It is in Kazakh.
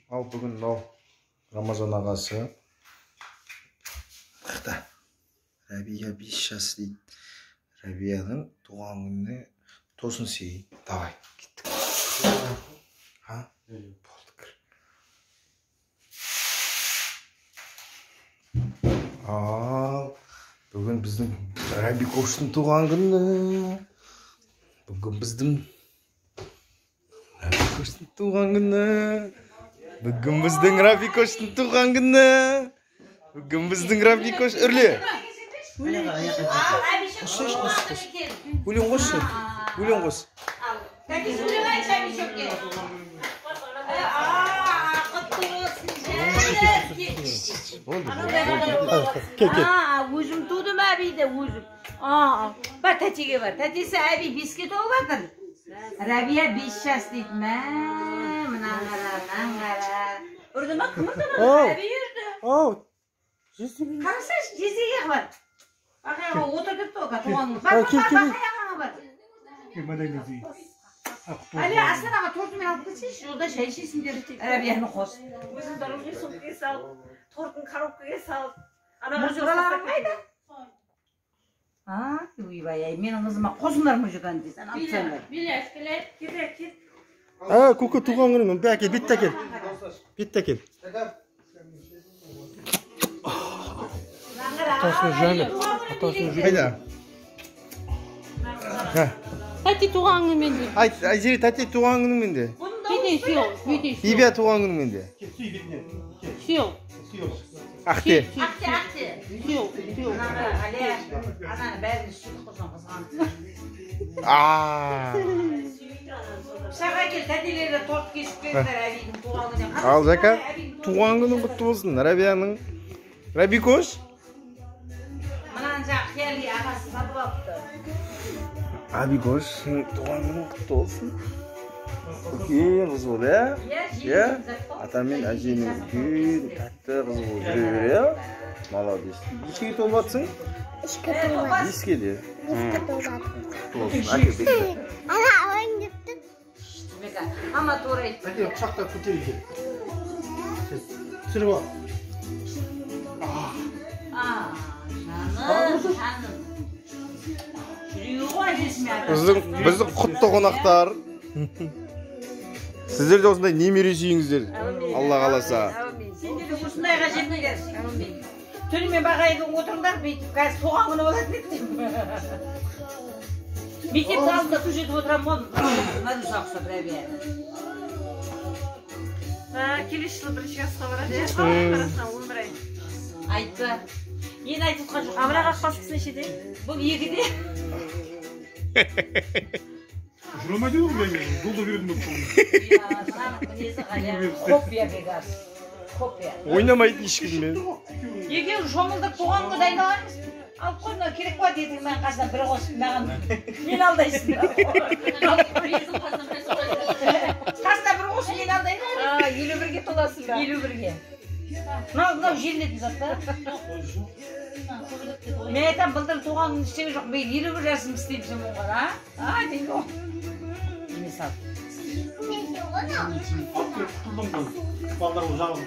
Ал бүгін мынау Рамазан ағасы. Қыта. Рабия 5 жас дейді. Рабияның туған күніне тосын сый. Давай, кеттік. Ha? Болды, кір. Ал бүгін біздің Рабикоштың туған күні. Бүгін біздің Рабикоштың туған күні. Бүгін біздің Рабикоштың туған күні. Бүгін біздің Рабикош. Үрле. Қос, қос, қос. Өлең қосшы. Өлең қос. Болды, болды. Кел, кел. Өзім тудым әбиді, өзім. Бар, тәтеге бар. Тәтесі әби 5-ке толып жатыр. Рабия 5 жас дейді. Мә, мынаны қара, мынаны қара. Үрді ма, кім үрді ма? Әби үрді. Ау. Жездеге. Қарасайшы, жездеге бар. Бақаяға отыр депті ғой, туған күні. Бар, бар, бақаяғаңа бар. Әлі Аслан аға тортымен алып кетсейші, жолда шай ішесіңдер. Рабияны қос. Өзім дорожный сумкаға салып, тортын коробкаға салып. Музыкаларың қайда? Ойбай, ай, менің қызыма қосыңдар музыканы дейсің, алып тастаңдар. Биле, әшкеле, кет, кет. Көке туған күнің, бә әкел, бетті әкел. Бетті әкел. Атасының жаны, атасының жүрегі. Қайда? Тәте туған күнімен де. Айт, Айзере, тәте туған күніңмен де. Бетен сүйеу, бетен сүйеу. Бибия туған күніңмен де. Сүйеу. Ақте. Ақте, ақте. Сүйеу, сүйеу. Ананы бәрін сүйдік қосқан қызғанып. Пышақ әкел, тәтелері торт кесіп беріңдер әбидің туған күніне. Ал, Жака, туған күнің құтты болсын, Рабияның. Рабикош? Мынаны жаңа қияли ағасы сатып алыпты. Абикош, сенің туған күнің құтты болсын. Үлкен қыз бол, иә? Иә? Ата мен әженің үлкен тәтті қызы болып жүре бер, иә? Молодец. Нешеге толып жатсың? 3-ке толып. 5-ке де. 5-ке толып. Құтты болсын. Әке, бекті. Ана алайын деп тұр. Мама тура айтты. Тәте, құшақтап көтер екен. Түсіріп ал. Жаным, жаным. Жүрегі ғой әжесімен ата. Біздің құтты қонақтар. Сіздер де осындай немере сүйіңіздер. Алла қаласа. Сендер де осындайға жетіңдер. Түнімен бағайға отырыңдар, бүйтіп қазір туған күні болатын еді деп. Мектептің алдында күзетіп отырамын ғой. Маруся ұқсап Рабия. Келесі жылы бірінші классқа барады. Қарасаң, 11 ай. Айтты. Мен айтып отқан жоқпын. А бірақ ақбасқысы нешеде? Бұл 2-де. Жүре алмайды ғой, мен жолда жүретін болып қалдым. Мінезі ғалия. Копия бегас. Копия. Ойнамайтын ешкіммен. Екеуі шомылдырып туған күнге дайындаламыз. Алып қой, мынау керек қой дедің, маған қасынан бір қосып, маған мен алдайсың. Қасына бір қосып, мен алдаймын. 51-ге толасың ба? 51-ге. Мынау желінетін зат та. Мен айтамын, былтыр туған күн істеген жоқ, мен 51 жасым істеймін сен оған, а? А, дейді ғой. Ене сал. Алып келіп құтылдым ғой. Балдар жағын.